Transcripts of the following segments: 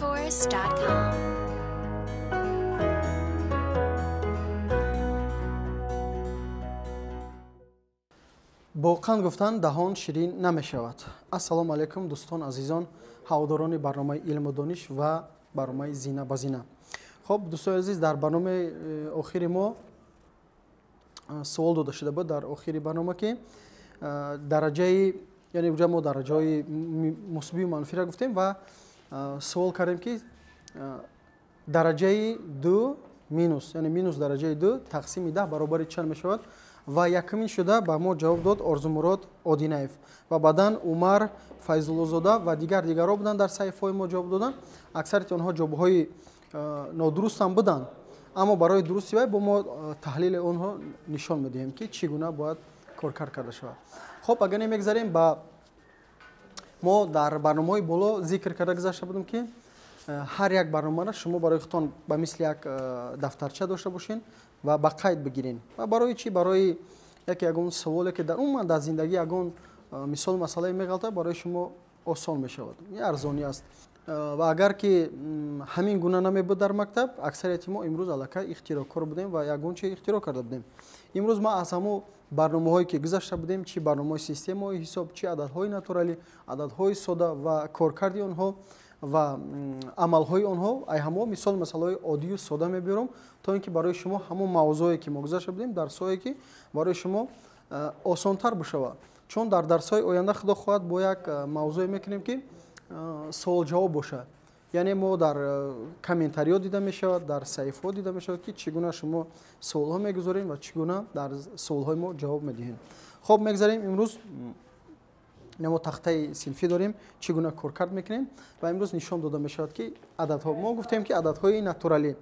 Learnforce.com. Бо қанд гуфтан даҳон ширин намешавад. Ассалому алайкум, дӯстон, азизон, ҳаводорони барномаи илму дониш ва барномаи зина ба зина. Хоб, дӯстони азиз, дар барномаи охири мо суол дода шуда буд дар охири барнома, ки дараҷаи, яъне уҷа мо дараҷаҳои мусбию манфиро гуфтем ва суол кардем, ки дараҷаи ду минус, яъне минус дараҷаи ду тақсими 10 баробари чанд мешавад? Ва якумин шуда ба мо ҷавоб дод Орзумурод Одинаев ва баъдан Умар Файзуллозода ва дигар дигарҳо буданд, дар саҳифаҳои мо ҷавоб доданд. Аксарияти онҳо ҷавобҳои нодурустам буданд, аммо барои дурусти вай бо мо таҳлили онҳо нишон медиҳем, ки чӣ гуна бояд коркард карда шавад. Хоб, агар мегзарем ба мо дар барномаҳои боло зикр карда гузашта будем, ки ҳар як барномаро шумо барои худтон ба мисли як дафтарча дошта бошед ва ба қайд бигирен. Ва барои чӣ? Барои яке ягон суоле, ки дар умуман дар зиндагӣ ягон мисол масъалае меғалтад, барои шумо осон мешавад, арзонӣ аст. Ва агар ки ҳамин гуна намебуд дар мактаб, аксарияти мо имрӯз аллакай ихтироъкор будем ва ягон чи ихтироъ карда будем. Имрӯз ман аз ҳамон барномаҳое, ки гузашта будем, чи барномаҳои системаҳои ҳисоб, чи ададҳои натуралӣ, ададҳои сода ва коркарди онҳо ва амалҳои онҳо, ай ҳамо мисол масъалаҳои оддию сода мебиёрам, то ин ки барои шумо ҳамон мавзӯе, ки мо гузашта будем, дарсҳое, ки барои шумо осонтар бишавад. Чун дар дарсҳои оянда, худо хоҳад, бо як мавзӯе мекунем, ки суол-ҷавоб бошад. Яъне мо дар комментариҳо дида мешавад, дар саҳифаҳо дида мешавад, ки чӣ гуна шумо суолҳо мегузорем ва чӣ гуна дар суолҳои мо ҷавоб медиҳем. Хоб, мегзарем. Имрӯз мо тахтаи синфӣ дорем, чӣ гуна коркард мекунем ва имрӯз нишон дода мешавад, ки ададҳо, мо гуфтем, ки ададҳои натуралӣ,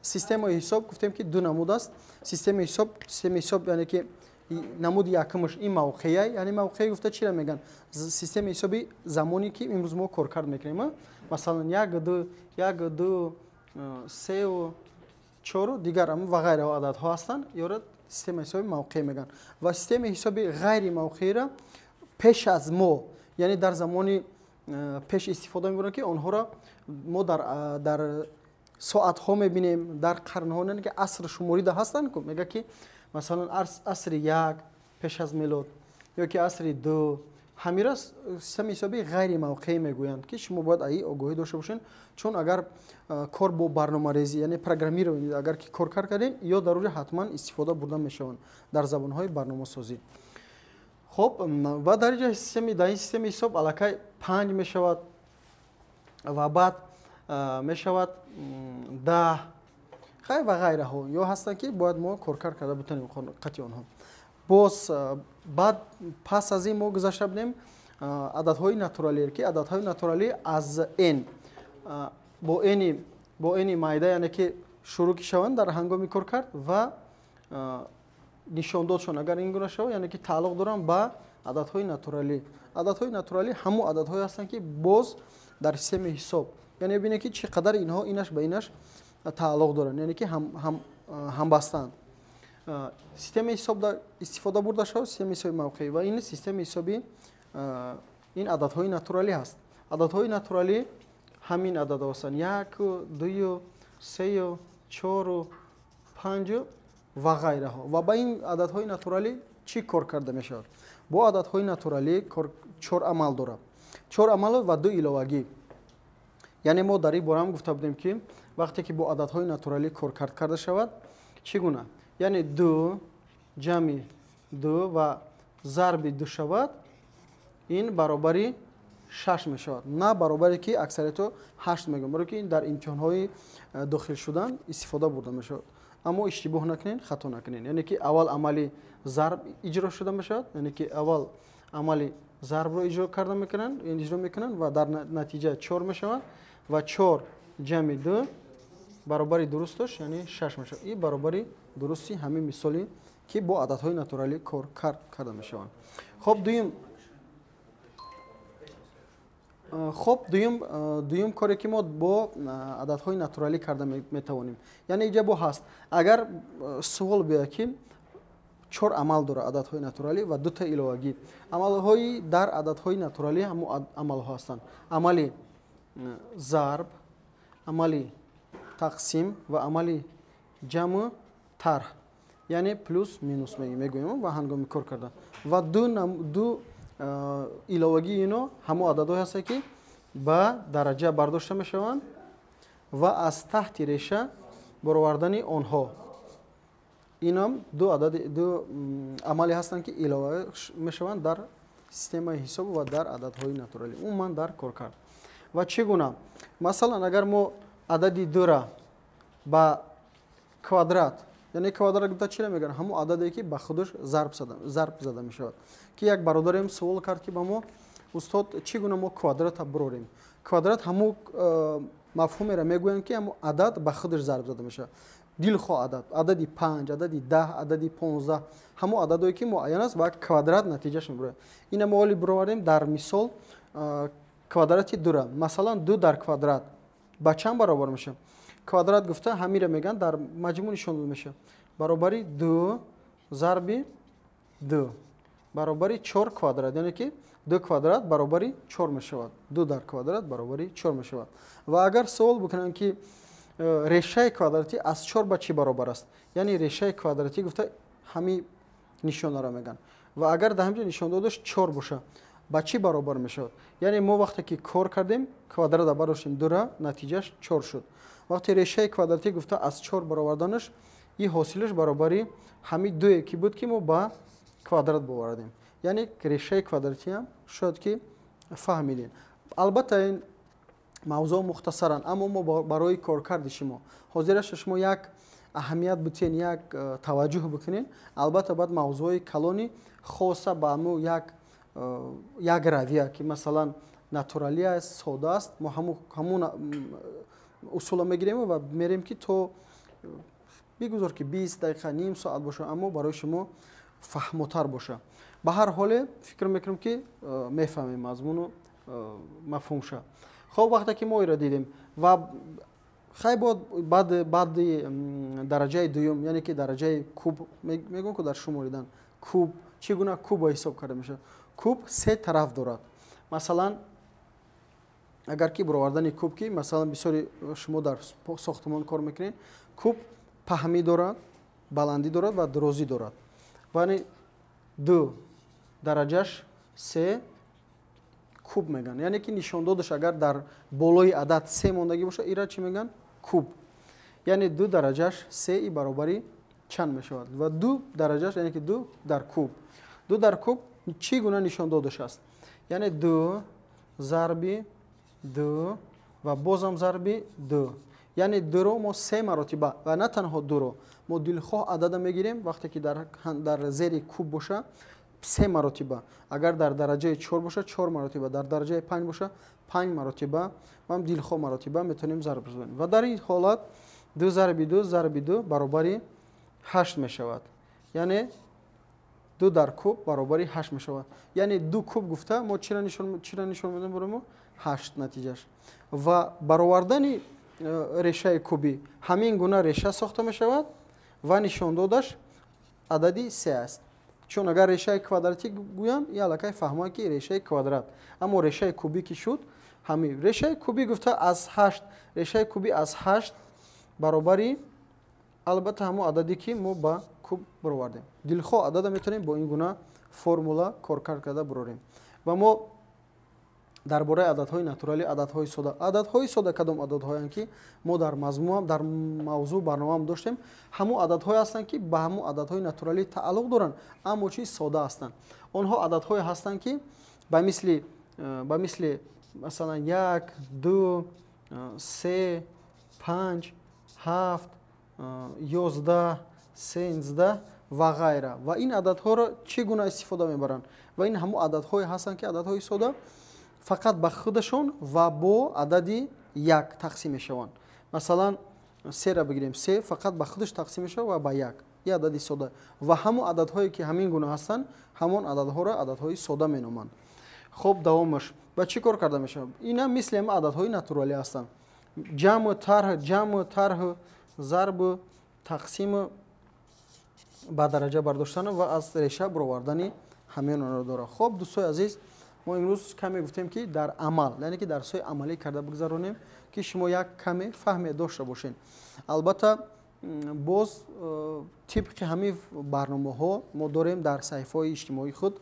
системаи ҳисоб гуфтем, ки ду намуд аст системаи ҳисоб. Системаи ҳисоб, яъне ки намуди якумаш ин мавқея, яъне мавқея гуфта чиро мегӯянд? Системаи ҳисоби замоне, ки имрӯз мо коркард мекунем, масалан, як, ду, як, ду, сеу, чору дигар ва ғайраҳо ададҳо ҳастанд, ёро системаи ҳисоби мавқея мегӯянд. Ва системаи ҳисоби ғайри мавқеиро пеш аз мо, яъне дар замони пеш истифода мебаранд, ки онҳоро мо дар соатҳо мебинем, дар қарнҳо, яъне ки аср шуморида ҳастанд. Мега, ки масалан асри як пеш аз милод ё ки асри ду, ҳамира системаи ҳисоби ғайри мавқеӣ мегӯянд, ки шумо бояд аи огоҳӣ дошта бошед, чун агар кор бо барномарезӣ, яъне программирование, агар ки кор кардем, ё дар уҷа ҳатман истифода бурда мешаванд дар забонҳои барномасозӣ. Хоб, ва дар инҷа системи, дар ин системаи ҳисоб аллакай панҷ мешавад ва баъд мешавад 10, хай, ва ғайраҳо ё ҳастанд, ки бояд мо коркард карда бутонем қати онҳо. Боз баъд пас аз ин мо гузашта будем ададҳои натуралӣ, ки ададҳои натуралӣ аз n бо n майда, яъне ки шурӯъ ки шаванд дар ҳангоми коркард ва нишондодшон агар ин гуна шавад, яъне ки тааллуқ доранд ба ададҳои натуралӣ. Ададҳои натуралӣ ҳамон ададҳое ҳастанд, ки боз дар системаи ҳисоб, яъне бибинед, ки чӣ қадар инҳо инаш ба инаш тааллуқ доранд, яъне ки ҳамбастаанд. Системаи ҳисоб истифода бурда шавад системаи ҳисоби мавқеӣ ва ин системаи ҳисоби ин ададҳои натуралӣ ҳаст. Ададҳои натуралӣ ҳамин ададҳо ҳастанд: яку, дую, сею, чору, панҷу ва ғайраҳо. Ва ба ин ададҳои натуралӣ чӣ кор карда мешавад? Бо ададҳои натуралӣ чор амал дорад, чор амал ва ду иловагӣ. Яъне мо дар ин бора ҳам гуфта будем, ки вақте ки бо ададҳои натуралӣ коркард карда шавад, чӣ гуна, яъне ду ҷамъи ду ва зарби ду шавад, ин баробари шаш мешавад, на баробаре, ки аксариятҳо ҳашт мегӯянд, барое ки ин дар имтиҳонҳои дохил шудан истифода бурда мешавад. Аммо иштибоҳ накунед, хато накунед, яъне ки аввал амали зарб иҷро шуда мешавад, яъне ки аввал амали зарбро иҷро карда мекунанд, иҷро мекунанд ва дар натиҷа чор мешавад ва чор ҷамъи ду баробари дурусташ, яъне шаш мешавад. И баробари дурусти ҳамин мисоле, ки бо ададҳои натуралӣ кор карда мешаванд. Хоб, дуюм, хоб, дуюм коре, ки мо бо ададҳои натуралӣ карда метавонем, яъне иҷа бо ҳаст, агар суол биёяд, ки чор амал дорад ададҳои натуралӣ ва дута иловагӣ. Амалҳои дар ададҳои натуралӣ ҳамон амалҳо ҳастанд: амали зарб. Амали тақсим ва амали ҷамъу тарҳ, яъне плюс минус мегӯем ва ҳангоми кор кардан. Ва ду иловагии ино ҳамон ададҳое ҳастанд, ки ба дараҷа бардошта мешаванд ва аз таҳти реша баровардани онҳо. Инам ду амале ҳастанд, ки илова мешаванд дар системаи ҳисоб ва дар ададҳои натуралӣ, умуман дар коркард. Ва чӣ гуна? Масалан, агар мо адади дура ба квадрат, яъне квадрат гуфта чиро мегӯянд? Ҳамон ададе, ки ба худаш зарб зада мешавад. Ки як бародарем суол кард, ки ба мо: «Устод, чӣ гуна мо квадрата бирорем?» Квадрат ҳамон мафҳумеро мегӯянд, ки ҳамон адад ба худаш зарб зада мешавад. Дилхоҳ адад, адади 5, адади 10, адади 15, ҳамон ададое, ки муайян аст, ва квадрат натиҷаш мебурад. Ина мо оли бировардем дар мисол квадрати дура. Масалан, ду дар квадрат ба чанд баробар мешавад? Квадрат гуфта ҳамира мегӯянд, дар маҷмӯъ нишон дода мешавад. Баробари ду зарби ду баробари чор квадрат, яъне ки ду квадрат баробари чор мешавад. Ду дар квадрат баробари чор мешавад. Ва агар суол бикунанд, ки решаи квадратӣ аз чор ба чӣ баробар аст, яъне решаи квадратӣ гуфта ҳамин нишонаро мегӯянд, ва агар дар ҳамин ҷо нишондодаш чор боша, ба чӣ баробар мешавад? Яъне мо вақте ки кор кардем, квадрата бардоштем дура, натиҷаш чор шуд. Вақте решаи квадратӣ гуфта аз чор бароварданаш, и ҳосилаш баробари ҳамин дуе, ки буд, ки мо ба квадрат бовардем. Яъне решаи квадратиам шояд ки фаҳмидем. Албатта, ин мавзӯъ мухтасаранд, аммо мо барои коркарди шумо ҳозираша шумо як аҳамият битен, як таваҷҷӯҳ бикунед. Албатта, баъд мавзӯъҳои калони хоса ба ҳамун як равия, ки масалан натуралӣ аст, сода аст, мо ҳамун усула мегирем ва мерем, ки то бигузор, ки 20 дақиқа, ним соат боша, аммо барои шумо фаҳмотар боша. Ба ҳар ҳоле, фикр мекунам, ки мефаҳмем мазмуну мафҳумша. Хоб, вақте ки мо иро дидем ва хай баъди дараҷаи дуюм, яъне ки дараҷаи куб мегӯям, ку дар шуморидан куб чӣ гуна куба ҳисоб карда мешавад? Куб се тараф дорад. Масалан, агар ки баровардани куб, ки масалан бисёри шумо дар сохтмон кор мекунед, куб паҳмӣ дорад, баландӣ дорад ва дурозӣ дорад. Вале ду дараҷаш се куб мегӯянд, яъне ки нишондодаш агар дар болои адад се мондагӣ бошад, ира чӣ мегӯянд? Куб. Яъне ду дараҷаш се и баробари чанд мешавад? Ва ду дараҷаш, яъне ки ду дар куб. Ду дар куб чӣ гуна нишондодаш аст? Яъне ду зарби ду ва бозам зарби ду. Яъне дуро мо се маротиба, ва на танҳо дуро, мо дилхоҳ адада мегирем, вақте ки дар зери куб боша, се маротиба, агар дар дараҷаи чор боша, чор маротиба, дар дараҷаи панҷ боша, панҷ маротиба ва дилхоҳ маротиба метавонем зарб бизанем. Ва дар ин ҳолат ду зарби ду зарби ду баробари ҳашт мешавад. Яъне ду дар куб баробари ҳашт мешавад. Яъне ду куб гуфта мо чира нишон медиҳем барои мо? Ҳашт натиҷаш. Ва баровардани решаи кубӣ ҳамин гуна реша сохта мешавад ва нишондодаш адади се аст. Чун агар решаи квадратӣ гӯянд, и аллакай фаҳмад, ки решаи квадрат, аммо решаи кубӣ ки шуд, ҳамин решаи кубӣ гуфта аз ҳашт, решаи кубӣ аз ҳашт баробари албатта ҳамон ададе, ки мо ба куб баровардем. Дилхоҳ адада метавонем бо ин гуна формула коркард карда барорем. Ва мо дар бораи ададҳои натуралӣ, ададҳои сода. Ададҳои сода кадом ададҳоянд, ки мо дар мазмуам, дар мавзӯъ барномаам доштем? Ҳамон ададҳое ҳастанд, ки ба ҳамон ададҳои натуралӣ тааллуқ доранд, аммо чи сода ҳастанд. Онҳо ададҳое ҳастанд, ки ба мисли масалан як, ду, се, панҷ, ҳафт, 11, 13 ва ғайра. Ва ин ададҳоро чӣ гуна истифода мебаранд? Ва ин ҳамон ададҳое ҳастанд, ки ададҳои сода фақат ба худашон ва бо адади як тақсим мешаванд. Масалан, сера бигирем, се фақат ба худаш тақсим мешавад ва ба як, и адади сода. Ва ҳамон ададҳое, ки ҳамин гуна ҳастанд, ҳамон ададҳоро ададҳои сода меноманд. Хоб, давомаш ба чӣ кор карда мешавад? Ина мисли ҳама ададҳои натуралӣ ҳастанд: ҷамъу тарҳ, ҷамъу тарҳу, зарбу, тақсиму, ба дараҷа бардоштану ва аз реша баровардани ҳамин онро дорад. Хоб, дӯстои азиз. Мо имрӯз каме гуфтем, ки дар амал, яъне ки дарсҳои амалӣ карда бигзаронем, ки шумо як каме фаҳме дошта бошед. Албатта, боз тибқи ҳамин барномаҳо мо дорем дар саҳифаҳои иҷтимоии худ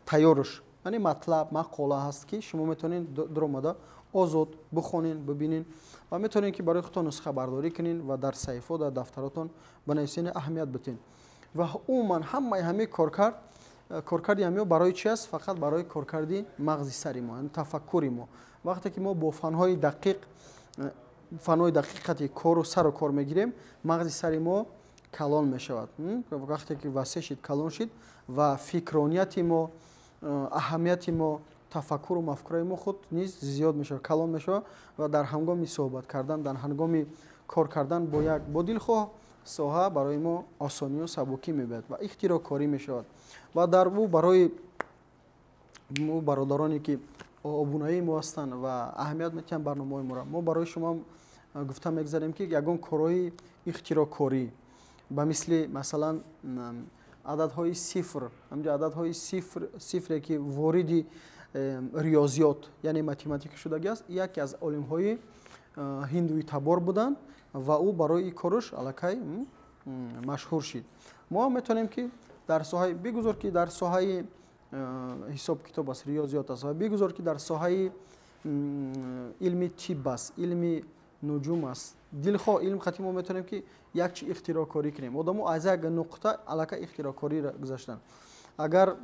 тайёрш, яъне матлаб, мақола ҳаст, ки шумо метавонед дуромада озод бихонед, бибинед ва метавонед, ки барои худтон нусхабардорӣ кунед ва дар саҳифаҳо, дар дафтаротон бинависед, аҳамият битед. Ва умуман ҳамаи ҳамин коркарди ҳамиҳо барои чи аст? Фақат барои коркарди мағзи сари мо, яъне тафаккури мо. Вақте ки мо бо фанҳои дақиқ қати кору сару кор мегирем, мағзи сари мо калон мешавад. Вақте ки васеъ шид, калон шид ва фикронияти мо, аҳамияти мо, тафаккуру мафкураи мо худ низ зиёд мешавад, калон мешавад ва дар ҳангоми суҳбат кардан, дар ҳангоми кор кардан бо як бо дилхоҳ соҳа барои мо осонию сабукӣ мебиёяд ва ихтироъкорӣ мешавад. Ва дар ӯ барои мо бародароне, ки обунаии мо ҳастанд ва аҳамият медиҳанд барномаҳои моро, мо барои шумо гуфта мегзарем, ки ягон корҳои ихтироъкорӣ ба мисли, масалан, ададҳои сифр, ҳамҷо ададҳои сифр, сифре, ки вориди риёзиёт, яъне математика шудагӣ аст, яке аз олимҳои ҳиндуитабор буданд ва ӯ барои ин кораш аллакай машҳур шид. Мо метавонем, ки дар соҳаи, бигузор ки дар соҳаи ҳисоб китоб аст, риёзиёт аст ва бигузор ки дар соҳаи илми тиб аст, илми нуҷум аст, дилхоҳ илм қати мо метавонем, ки як чи ихтироъкорӣ кунем. Одамо аз як нуқта аллакай ихтироъкориро гузаштанд. Агар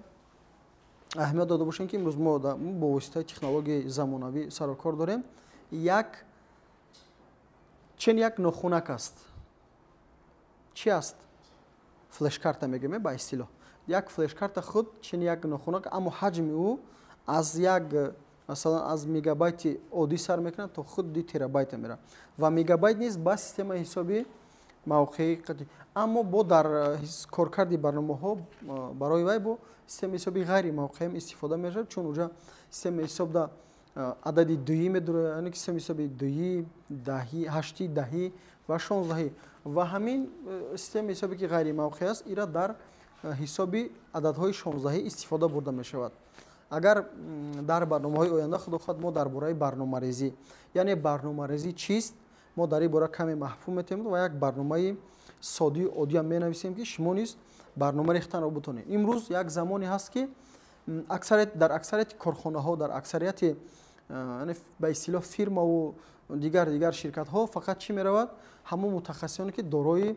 аҳамият дода бошем, ки имрӯз мо бо воситаи технологияи замонавӣ сару кор дорем, як чен як нохунак аст. Чӣ аст? Флешкарта мегӯем ба истилоҳ. Як флешкарта худ чен як нохунак, аммо ҳаҷми ӯ аз як, масалан, аз мегабайти оддӣ сар мекунад то худи терабайта меравад. Ва мегабайт низ ба системаи ҳисоби мавқеӣ қатъи, аммо бо дар коркарди барномаҳо барои вай бо системаи ҳисоби ғайримавқеиам истифода мешавад, чун уҷа системаи ҳисобда адади дуӣ медурад, яъне ки системаи ҳисоби дуӣ, даҳӣ, ҳаштӣ, даҳӣ ва 16-ӣ. Ва ҳамин системаи ҳисобе, ки ғайримавқеӣ аст, ира дар ҳисоби ададҳои 16-ӣ истифода бурда мешавад. Агар дар барномаҳои оянда, худо хоҳад, мо дар бораи барномарезӣ, яъне барномарезӣ чист, мо дар ин бора каме мафҳум метавонем ва як барномаи соддию оддиам менависем, ки шумо низ барнома рехтанро бутонед. Имрӯз як замоне ҳаст, ки дар аксарияти корхонаҳо, дар аксарияти, ба истилоҳ, фирмаву дигар дигар ширкатҳо фақат чӣ меравад? Ҳамон мутахассисоне, ки дорои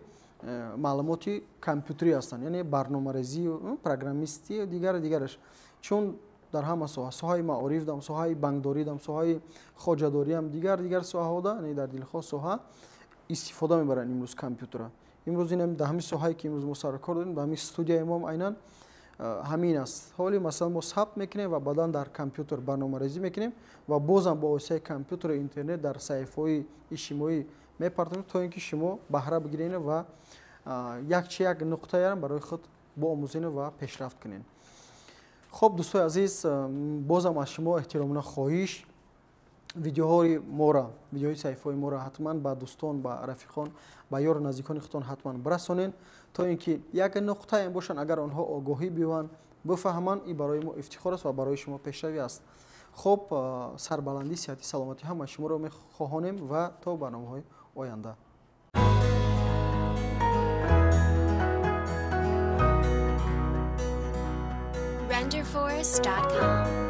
маълумоти компютерӣ ҳастанд, яъне барномарезию программистӣ, дигару дигараш. Чун дар ҳама соҳа, соҳаи маориф дам, соҳаи банкдорӣ дам, соҳаи хоҷадориам, дигар дигар соҳаҳода, яъне дар дилхоҳ соҳа истифода мебаранд имрӯз компютера. Имрӯз инам дар ҳамин соҳае, ки имрӯз мо сару кор дорем, дар ҳамин студияи моам айнан ҳамин аст. Ҳоли, масалан, мо сабт мекунем ва баъдан дар компютер барномарезӣ мекунем ва бозам бо воситаи компютеру интернет дар саҳифаҳои иҷтимоӣ мепартонем, то ин ки шумо баҳра бигиред ва як чи як нуқтаеам барои худ боомӯзед ва пешрафт кунед. Хуб, дӯстои азиз, бозам аз шумо эҳтиромона хоҳиш: видеоҳои моро, видеоҳои саҳифаҳои моро ҳатман ба дӯстон, ба рафиқон, ба ёру наздикони худтон ҳатман бирасонед, то ин ки як нуқтаем бошанд, агар онҳо огоҳӣ биёванд, бифаҳманд, ин барои мо ифтихор аст ва барои шумо пешравӣ аст. Хуб, сарбаландӣ, сиҳати саломатӣ ҳамаи шуморо мехоҳонем ва то барномаҳои оянда. Renderforest.com.